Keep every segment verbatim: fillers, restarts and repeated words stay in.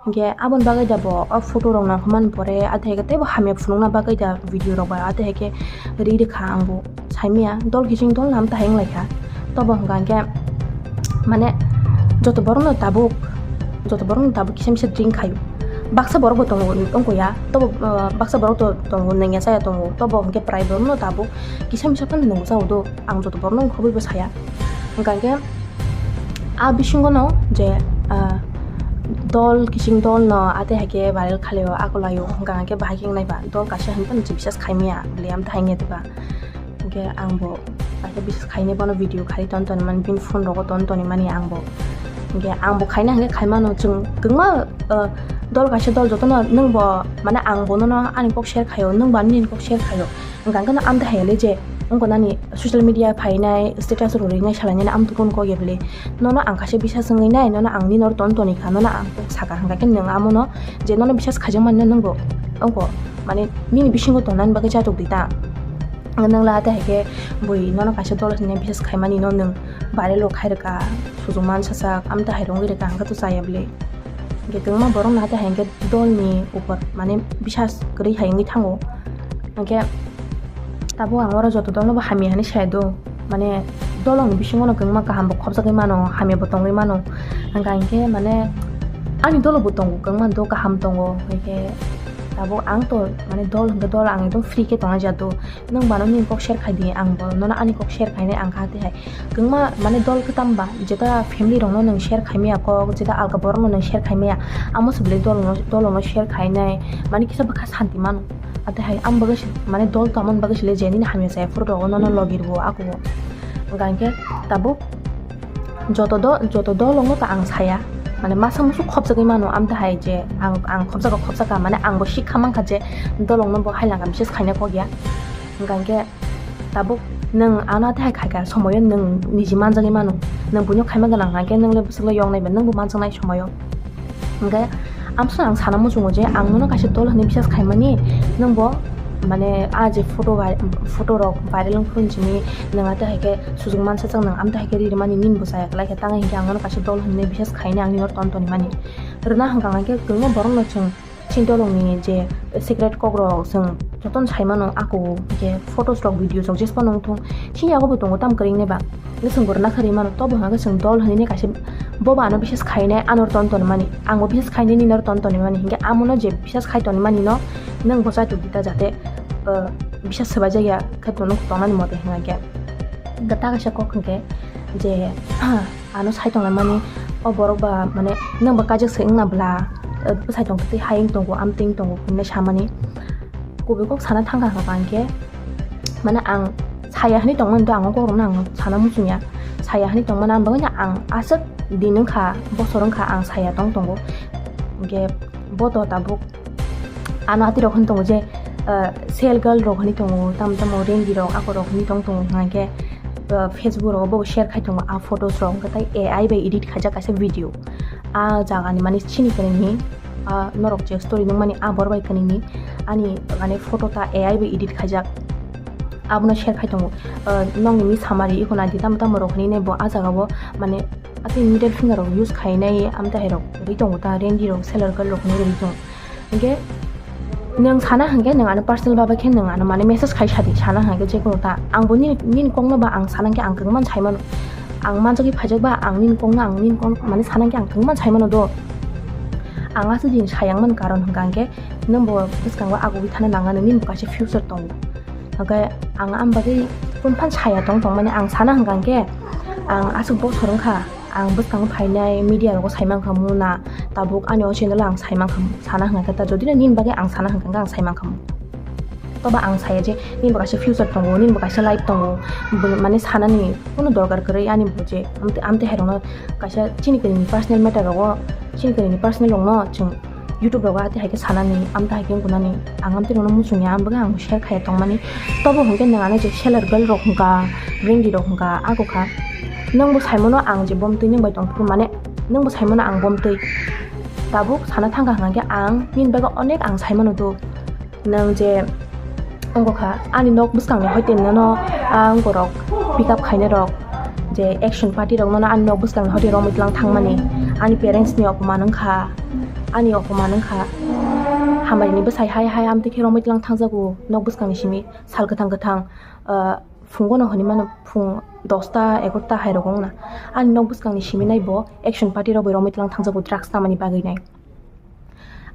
Hingke aboni bagwi da bo o photo rok nangkukmani pore, ate haikhe teibo hamya phunukna bagwi da video rok bai, ate haikhe ri rikha ang bo saimaya, dol kiching dol nam tahai wnglaikha. Tobo hwnkha hwnkhe mane joto borokno tabuk, joto borokno tabuk kisa misa drink khaio. Baksa borok bo tongo wngkha ya, tobo, ah, baksa borok to tongo, nangya chaya tongo, tobo hwnkhe prai borokno tabuk kisa misa phano nangya chao do, ang joto borokno wngkha bai bo saya. Hwnkha hwnkhe a bisingo no je, ah, dol kiching dol no ate haikhe viral khlaio, akolaio, hwnkha hwnkhe bahai khe wngnai ba, dol kaisa hinphano je bisas khaimaya, bwlai am tahai wngya diba. Hwnkhe ang bo kaisa bisas khainai bono video khai ton toni mani, bini phone rogo ton toni mani ang bo. Hwnkhe ang bo khaina hwnkhe khaimano, chwng kwbangma, ah, dol kaisa dol jotono nwng bo, mane ang bo nono ani kok share khaio, nwng bo ani nini kok share khaio. Hwnkha hwnkhe no amtwi hai le je wngkha nani social media phainai, status rok rinai salainai amtwi kok ya bwle. Nono ang kaisa bisas wngwi nai, nono ang nini oro ton toni kha, nono ang kok saka hwnkha khe nwng amono je nono bisas khaijakmani no nwng bo wngkha, mane nini bisingo tongnani bagwi chatok di ta. Nwng la ate haikhe bui nono kaisa dol hinwi bisas khaimani no nwng viral rok khai rwkha, sujung mansa sak, amtwi hai rwngwi rwkha hwnkhe to chaya bwle. Hwnkhe kwbangma borok no ate haikhe dolni upor mane bisas kwrwi hai wngwi thango. Hwnkhe tabuk ang oro joto dolno bo hamya hinwi sai do, mane dolongni bisingo no kwbangma kaham bo khopjagwi mano, hamya bo tongwi mano. Hwnkha hinkhe mane ani dolo bo tongo, kwbangma do kaham tongo, hwnkhe tabuk ang to mane dol hwnkhe dol ang ekdom free khe tongna jat do. Nwng bano nini kok share khai di, ang bo nono ani kok share khainai ang kha tei hai. Kwbangma mane dol kwtam ba, jeta family rokno nwng share khaimaya kok, jeta alka borokno nwng share khaimaya, amo se belai dol no, dol no share khainai, mane kisa bwkha santi mano. Ate hai ang bagwi se, mane dol tongmani bagwi se le je nini hamya chaya phuru rogo nono logi rwo ako. Hwnkha hinkhe tabuk joto do, joto dol wngno ta ang saya, mane masa musu khopjagwi mano, amtwi hai je ang, ang khopjago khopjaka, mane ang bo sikha mankha je dol wngno bo hai langka message khaina kok ya. Hwnkha hinkhe tabuk nwng ano tei hai khaikha somoyo nwng niji manjagwi mano, nwng buino khaima gwnang hwnkhe nwng le bwswk le yoknai ba nwng bo manjaknai somoyo. Hwnkhe amswk ang sana muchungo je ang nono kaisa dol hinwi bisas khaimani, nwng bo mane a je photo vai-, photo rok viral wngphuru hinwi nwng ate hai khe sujung mansa chwng nwng amtwi hai khe ri rwmani nini bo chaya kwlai khe tang hinkhe ang nono kaisa dol hinwi bisas khainai ang nini oro ton toni mani. Rwna hwnkha hinkhe kwbangma borokno chwng Chini dolongni je secret kokrok chwng jotono sai mano, ako je photos rok, videos rok jesphano wng thung, chini yago bo tongo tamo kwrwini ba. Hwnkhe chwng bo rwna khe rwi mano, tobo hwnkhe chwng dol hwnwi kaisa bo ba ano bisas khainai, ano ton toni mani, ang bo bisas khainai nini oro ton toni mani, hinkhe amono je bisas khai toni mani no nwng bo chaitok di ta jate, uh, bisas swbai jak ya khe tongnani mote hwnkhe. Hwnkhe ta kaisa kok hwnkhe je, ano sai tonglaimani, o borok ba, mane, nwng ba kaijak se wngna bwla, eh, bwsai tong twi hai wng tongo, amtwi wng tongo, hinwi samani. Kubui kok sana thangkha hwnkha hinkhe, mane, ang saya hinwi tongmani, to ang o kokrokno ang sana muchungya. Saya hinwi tongmani, ang bagwino ang aswk din wngkha, bosor wngkha ang saya tong tongo. Hinkhe bo to tabuk ano atwi rok hwn tongo je, ah, sel girl rok hwnwi tongo, tamo tamo rengi rok ako rok hwnwi tong tongo, hwnkhe, ah, Facebook rogo bo share khai tongo a photos rok, hwnkhe tai A I bai edit khaijak kaisa video. A jagani mani chini kwnwini, ah, norok je story nukmani a bor bai kwnwini ani mane photo ta A I bai edit khaijak, abono share khai tongo. Ah, nokni mi samari iko naidi tamo tamo rok hwnwi nai bo a jagao mane atwi middle finger rok use khainai amtwi hai rok rwi tongo ta, rengi rok, seller girl rok hwnwi rwi tongo. Hwnkhe nwng sana hwnkhe nwng ano personal baba khe nwng ano mane message khai sadi, sana hwnkhe jekheno ta. Ang bo nini, nini kokno ba ang sana hwnkhe ang kwbangma sai mano. Ang manjagwi phaijak ba ang nini kokno, ang nini kok mane sana hwnkhe ang kwbangma sai mano do. Ang aswk din sayang man karon hwnkha hwnkhe nwng bo bwskango agugwi thana nang ano, nini bo kaisa future tongo. Hwnkhe ang am bagwi phone phan saya tong tong mani ang sana hwnkha hwnkhe ang aswk bosor wngkha. Ang bwskango phainai media rogo sai mankha mu na, tabuk ani o channel o ang sai mankha mu, sana hwnkha khe ta, jodi no nini bagwi ang sana hwnkha khe ang sai mankha mu. Toba ang saya je nini bo kaisa future tongo, nini bo kaisa life tongo, bo mane sanani kono dorkar kwrwi ani bo je amte, amte hai rokno kaisa chini kwrwini personal matter rogo, chini kwrwini personal rokno chwng YouTube rogo ate hai khe sanani, amta hai khe wngkunani, ang amtwi rokno muchungya, ang bagwi ang share khaiya tongmani. Tobo hwnkhe nwng ano je seller girl rok hwnkha, rengi rok hwnkha, ako kha. Nwng bo sai mano ang je bomtwi nwng bai tong phuru, mane nwng bo sai mano ang bomtwi. Tabuk sana thangkha hwnkha khe ang nini bagwi onek ang sai mano do. Nwng je wngkha ani nok bwskangni hoite nono, ah, wngkorok pick up khainai rok, je action party rok nono ani nok bwskangni hoite romwi tlang thangmani, ani parents ni opoman wngkha, Ani opoman wngkha. Hambarini bwsai hai hai amtwi khe romwi tlang thangjago nok bwskangni simi sal kwthang kwthang, ah, phungono hwnwi mano phung dosta egarota hai rok wngna. Ani nok bwskangni simi nai bo action party rok bai romwi tlang thangjago drugs tamani bagwi nai.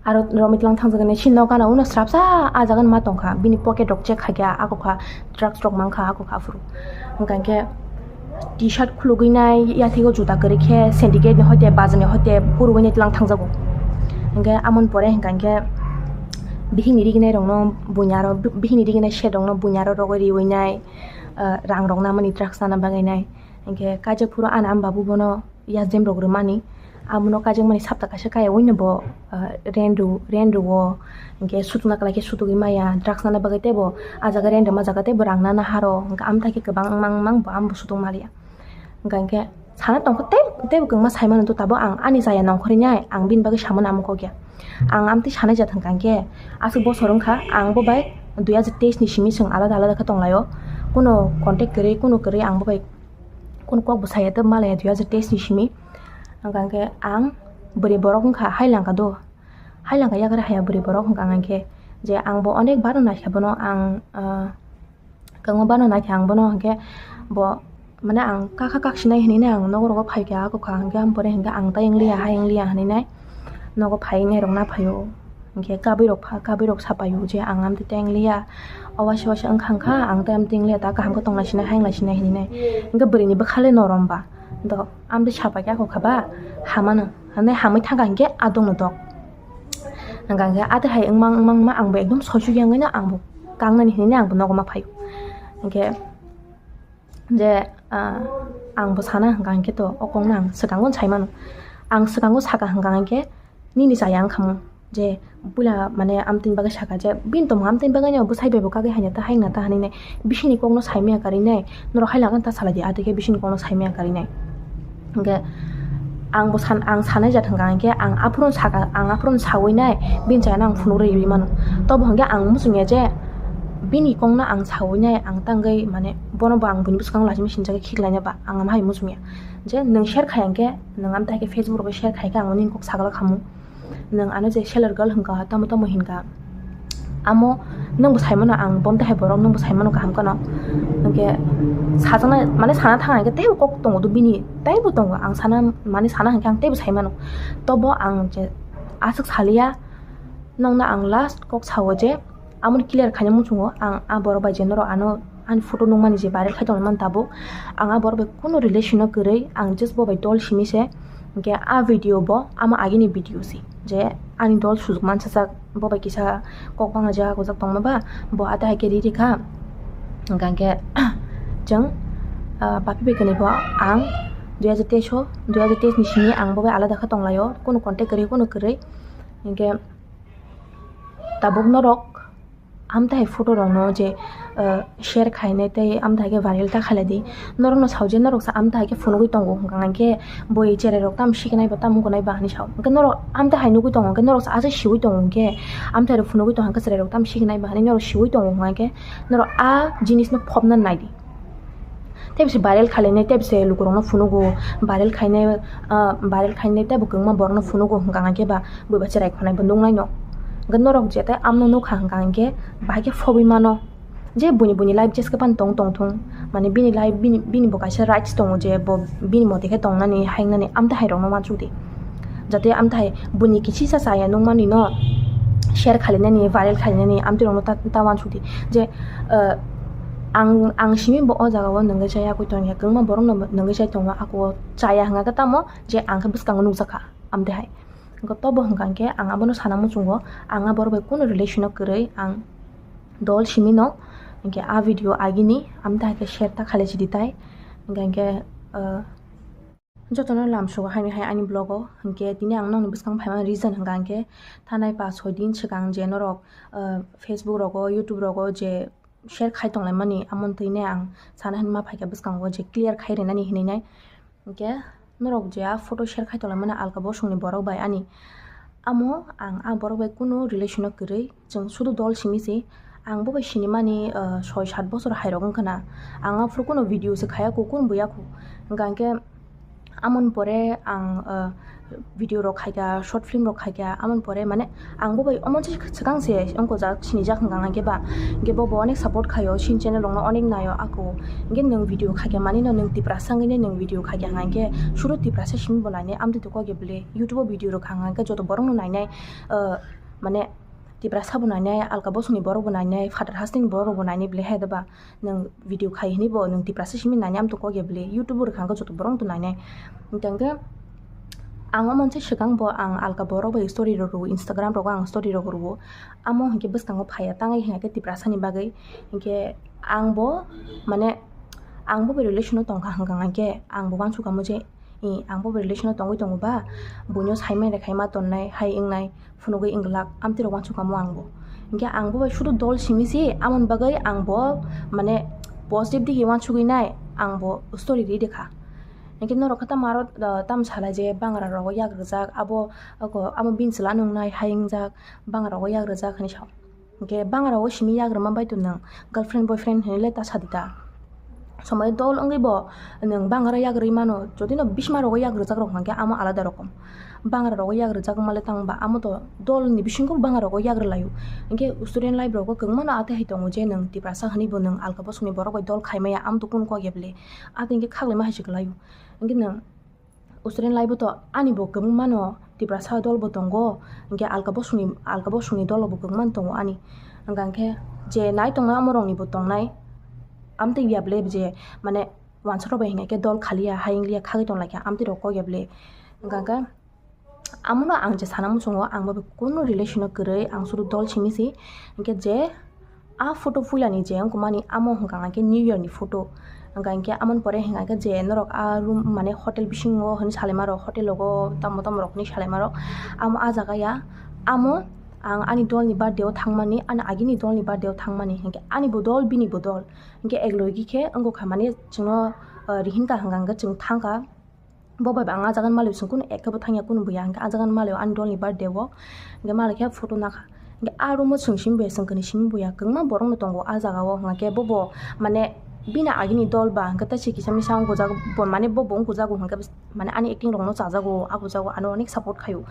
Aro romwi tlang thangjago nai sini nok gana uno srapsa ah jaga ma tongkha bini pocket rok check khaikha ako kha drugs rok mankha ako kha aphuru. Hwnkha khe T-shirt khulugwi nai, yathego juta kwrwi khe syndicate ni hoite, bajar ni hoite, purugwi nai tlang thangjago. Hwnkhe amoni pore hwnkha khe bihikni riginai rokno buini aro, bihikni riginai set rokno buini aro rogwi riwi nai, ah, rang rok namani drugs sana bagwi nai. Hwnkhe kaijak phuru ani ama babu bono yajrem rok rwmani, amono kaijakmani sapta kaisa kaya uino bo, ah, rent rw-, rent rwo, hwnkhe sutuna kwlai khe sutugwi maya, drugs nana bagwi teibo ah jaga rent rwma jaga teibo rang nana haro, hwnkhe amtha khe kwbang wngmang wngmang bo amo bo sutung maliya. Hwnkha hwnkhe sana tongkha tei, teibo kwbangma saimano to tabuk ang ani chaya nongkhorwi nai, ang bini bagwi samano amo kok ya. Ang amtwi sanai jat hwnkha hwnkhe aswk bosor wngkha, ang bo bai dui hajar teis ni simi chwng alada alada khe tonglaio, kuno contact kwrwi, kuno kwrwi ang bo bai kuno kok bo saya tei malaya dui hajar teis ni simi. Hwnkha hwnkhe ang bwrwi borok wngkha, hai langkha do, hai langkha yakarwi haya bwrwi borok hwnkha hwnkhe je ang bo onek bar no naikha bono ang, ah, kwbangma bar no naikha ang bono hwnkhe bo mane ang kakha kaksinai hinwi nai ang nogo rogo phaikha ako kha hwnkhe ang pore hwnkhe ang tai wngliya hai wngliya hinwi nai nogo phai nai rok na phaio. Hwnkhe kabwi rok pha, kabwi rok sapaio je ang amtwi teng liya, o waisa waisa wngkha wngkha, ang tei amtwi wng liya, ta kaham khe tong lai sinai, hai wng lai sinai hinwi nai. Hwnkhe bwrwini bwkha le norom ba, do amtwi sapai khe ako kha ba hamano, hwnwi hamwi thangkha hwnkhe adongno dok. Hwnkha hwnkhe atwi hai wngmang wngmang wngma ang bo ekdom soisuk ya wngwi no ang bo kangnani hinwi no ang bo nogo ma phaio. Hwnkhe je, ah, ang bo sana hwnkha hwnkhe to o kokno ang swkango sai mano. Ang swkango saka hwnkha hwnkhe nini chaya wngkha mo je puila mane amtwini bagwi saka je bini tongmung amtwini bagwi no bwsai bai bo kagwi haina ta haina ta hinwi nai bisingni kokno sai maya karwi nai norok hai langkha ta salai di atwi khe bisingni kokno sai maya karwi nai. Hwnkhe ang bo san-, ang sanai jat hwnkha hwnkhe ang aphuru saka, ang aphuru sawi nai bini chayano ang phunuk rwi rwi mano. Tobo hwnkhe ang muchung ya je bini kokno ang sawi nai ang tangwi mane bono bo ang buini bwskango lachimwi sinjagwi khiklaina ba ang ama hai muchung ya. Je nwng share khai hwnkhe nwng amtwi hai khe Facebook rogo share khai khe ang nini kok sagala khamu. Nwng ano je seller girl hwnkha tamo tamo hinkha. Amo nwngbo saimano ang bomtwi hai borok nwngbo saimano kaham kheno. Hwnkhe sajaknai mane sana thang hwnkhe teibo kok tongo do bini teibo tongo ang sana mane sana hwnkhe ang teibo saimano. Tobo ang je aswk saliya nokno ang last kok sao je amoni clear khaina muchungo ang a borok bai je norok ano ani photo nukmani je viral khai tongmani tabuk ang a borok bai kunu relation o kwrwi ang just bo bai dol simi se. Hwnkhe a video bo amo agini video se je ani dol sujuk mansajak bo bai kisa kok banglaijak hakujak tongma ba bo ata hai khe riri kha. Hwnkha hwnkhe chwng, ah, papi bai kwnwi bo ang dui hajar teis o, dui hajar teis ni simi ang bo bai alada khe tonglaio, kunu contact kwrwi kunu kwrwi. Hwnkhe tabuk norok amtwi hai photo rokno je, ah, share khainai tei amtwi hai khe viral ta khailai di. Norokno sao je norok sa amtwi hai khe phunugwi tongo hwnkha hwnkhe boi cherai rok tamo sikinai ba tamo wngnai ba hinwi sao. Hwnkhe norok amtwi hai nugwi tongo hwnkhe norok sa aswk siui tongo hwnkhe amtwi hai rok phunugwi tongkha hwnkhe cherai rok tamo sikinai ba hinwi norok siui tongo hwnkha hwnkhe norok a jinis no phobna nai di. Tei bisi viral khainai, tei bisi lukurokno phunugo, viral khainai, ah, viral khainai tei bo kwbangma borokno phunugo hwnkha hwnkhe ba bui ba cherai khonai bo nuknai no. Hwnkhe norok jetai amno nukha hwnkha hwnkhe bahai khe phobwi mano. Je buini buini life jeske phano tong tong thung, mane bini life bini, bini bo kaisa rights tongo je bo bini mote khe tongnani, haingnani, amtwi hai rokno uansuk di. Jate amthai buini kichisa chaya nukmani no share khainani, viral khainani amtwi rokno ta, ta uansuk di. Je, ah, ang, ang simi bo o jaga o nungwi chaya koi tongya, kwbangma borok no nungwi chai tongo, ako chaya hwnkha khe tamo je ang khe bwskango nukjakha amtwi hai. Hwnkhe tobo hwnkha hwnkhe ang abono sana muchungo, ang a borok bai kunu relation o kwrwi, ang dol simi no, hwnkhe a video agini amtwi hai khe share ta khailai sidi tai, hwnkha hwnkhe, ah, Jotono lamsogo haini hai ani vlog o, hwnkhe tini ang nokni bwskango phaimani reason hwnkha hwnkhe thanai pash soi din swkang je norok, ah, Facebook rogo, YouTube rogo je share khai tonglaimani, amoni twini ang sana hinwi ma phaikha bwskango je clear khai rinani hinwi nai. Hwnkhe norok je a photo share khai tonglaimani alka bosongni borok bai ani, amo ang a borok bai kunu relation o kwrwi, chwng sudu dol simi se. Ang bo bai sinimani, ah, soi sat bosor hai rok wngkha na. Ang aphuru kunu video se khaya kho, kunu buya kho. Hwnkha hwnkhe amoni pore ang, ah, video rok khaikha, short film rok khaikha, amoni pore mane ang bo bai omo se swkang se wngkojak sinijak hwnka hwnkhe ba, hwnkhe bo bo onek support khaio, sini channel rokno onek naio ako, hwnkhe nwng video khaikha manino nwng Tiprasa wngwi nwng video khaikha hwnkhe suru Tiprasa simi bo nainai, amtwi to kok ya bwle YouTube o video rok kha hwnkhe joto borokno nainai, mane Tiprasa bo nainai, alka bosongni borok bo nainai, phatar hasteni borok rok bo nainai bwle hai da ba. Nwng video khai hwnwi bo nwng Tiprasa simi nainai, amtwi kok ya bwle YouTube o rwkha hwnkhe joto borok wngtwi nainai. Hwnkhe ang omo se swkang bo ang alka borok bai story rok rwo, Instagram rogo ang story rok rwo, amo hwnkhe bwskango phaiya tangwi hwnkhe Tiprasa ni bagwi. Hwnkhe ang bo mane ang bo bai relation o tongkha hwnkha hwnkhe ang bo uansukha mo je, ang bo bai relation o tongwi tongo ba, buino saimai rwkhaima tonnai hai wngnai phunugwi wngwlak, amtwi rok uansukha mo ang bo. Hwnkhe ang bo bai suru dol simi se, amoni bagwi ang bo mane positive digi uansugwi nai ang bo story ri rwkha. Hwnkhe norok khe tamo aro, tamo salai je bangra rogo yak rwjak, abo, abo bini chwla nungnai hai wngjak, bangra rogo yak rwjak hinwi sa. Hwnkhe bangra rogo simi yak rwma bai tong nwng girlfriend boyfriend hinwi le ta sadi ta. Somoi dol wngwi bo nwng bangra yak rwi mano, jodi no bisma rogo yak rwjak rok hwnkhe amo alada rokom. Bangra rogo yak rwjak wngma le tang ba amo to dol ni bisingo bangra rogo yak rwlaio. Hwnkhe student life rogo kwbangma no atwi hai tongo je nwng Tiprasa hinwi bo nwng alka bosongni borok bai dol khai maya, amo to kunu kok ya bwle. Atwi hwnkhe khaklaima hai se kwlaio. Hwnkhe nwng student life o to ani bo kwbangma no Tiprasa dol bo tongo, hwnkhe alka bosongni, alka bosongni dol bo kwbangma no tongo ani. Hwnkha hwnkhe je nai tongnai amo rok ni bo tongnai, amtwi ya bwle je mane uansuk rok bai hwnkhe dol khaliya, hai wngliya, khagwi tonglaikha, amtwi rok kok ya bwle. Hwnkha hwnkhe amo no ang je sana muchungo, ang bo kunu relation o kwrwi, ang suru dol simi se. Hwnkhe je a photo puila ni je wngkha mani, amo hwnkha hwnkhe New Year ni photo. Hwnkha hwnkhe amoni pore hwnkha hwnkhe je norok a room mane hotel bisingo hinwi salaima rok, hotel rogo tamo tamo rok hinwi salaima rok, amo a jaga ya, amo ang ani dol ni birthday o thangmani, ani agini dol ni birthday o thangmani, hwnkhe ani bo dol, bini bo dol, hwnkhe ek logi khe wngkha kha mani chwngno, ah, rihinka hwnkha hwnkhe chwng thangkha. Bo bai ba ang a jaga ni malwi chwng kunu ekhe bo thangya, kunu buya hwnkhe a jaga ni malwi ani dol ni birthday o hwnkhe malwi khe photo nakha. Hwnkhe a room o chwng simi buya, chwng kwnwi simi buya, kwbangma borok no tongo a jaga o, hwnkhe bo bo mane bini agini dol ba hwnkhe tei se kisa misa wngkujak bo, mane bo bo wngkujago hwnkhe mane ani acting rok no chajago, abujago, ano onek support khaio,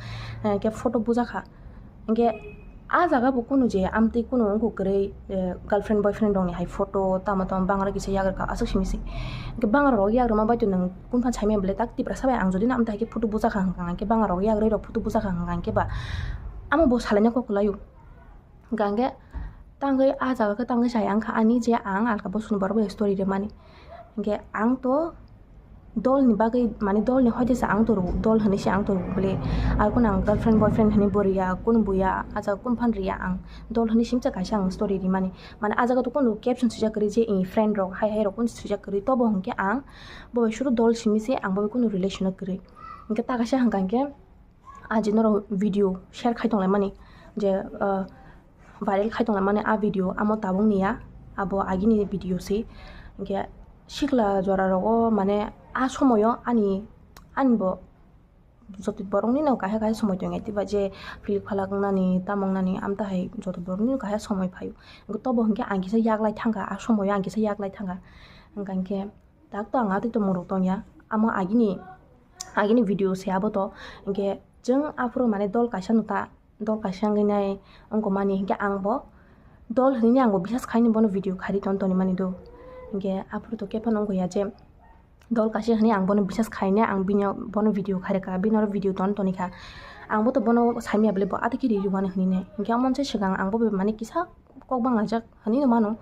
hwnkhe photo bujakha. Hwnkhe a jaga bo kunu je amtwi kunu wngkha kwrwi, eh, girlfriend boyfriend rokni hai photo tamo tamo bangra kisa yagrwkha aswk simi se. Hwnkhe bangra rok yagrwma bai to nwng kunphan saimaya bwle tak Tiprasa bai ang jodi no amtwi hai khe photo bujakha hwnkha hwnkhe bangra rok yagrwi rok photo bujakha hwnkha hwnkhe ba amo bo salaina kok kwlaio. Hwnkha hwnkhe tangwi a jaga khe tangwi chaya wngkha ani je ang alka bosongni borok bai story rwmani. Hwnkhe ang to dol ni bagwi, mane dol ni hoide se ang to rwo, dol hinwi se ang to rwo bwle. Ar kunu ang girlfriend boyfriend hinwi bo riya, kunu buya, a jaga kunu phan riya ang. Dol hinwi simsa kaisa ang story rimani. Mane a jaga to kunu caption swijak kwrwi je, eh, friend rok hai hai rok kunu swijak kwrwi. Tobo hwnkhe ang bo bai suru dol simi se, ang bo bai kunu relation o kwrwi. Hwnkhe ta kaisa hwnkha hwnkhe, aji norok video share khai tonglaimani je, ah, viral khai tonglaimani a video amo tabuk niya, abo agini video se. Hwnkhe sikla jora rogo mane a somoyo ani, ani bo joto borok nino kaisa kaisa somoi tongya, tei ba je philik phalak wngnani, tamo wngnani, amtwi hai joto borok nino kaisa somoi phaio. Hwnkhe tobo hwnkhe ang kisa yaklai thangkha, a somoyo ang kisa yaklai thangkha. Hwnkha hwnkhe tak to ang atwi tongmung rok tongya, amo agini, agini video se abo to. Hwnkhe chwng aphuru mane dol kaisa no ta, dol kaisa wngwi nai wngkha mani, hwnkhe ang bo dol hinwi ang bo bisas khaini bono video khairi ton toni mani do. Hwnkhe aphuru to khe phano wngkha ya je dol kaisa hinwi ang bono bisas khaina ang bini, bono video khairwkha, bini oro video ton tonikha. Ang bo to bono saimaya bwle bo atwi khe ri rwmani hinwi nai. Hwnkhe omo se swkang ang bo mane kisa kok banglaijak hinwi no mano.